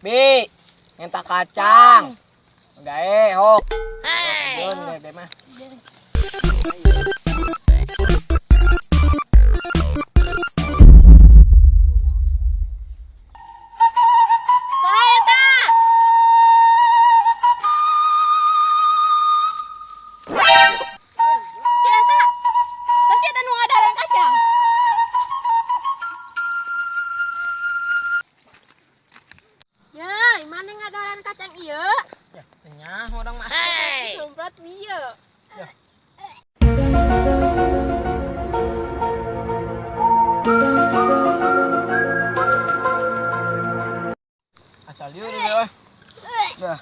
Bi, minta kacang. Gae, hok. Hey. Bebe mah. Saha eta? Si eta. Tah si eta nu ngadaran kacang. Ya, mana ngadaran kacang ieu? Ya, nyaho urang mah. Semprot ieu. Ya. Asal liur we. Dah.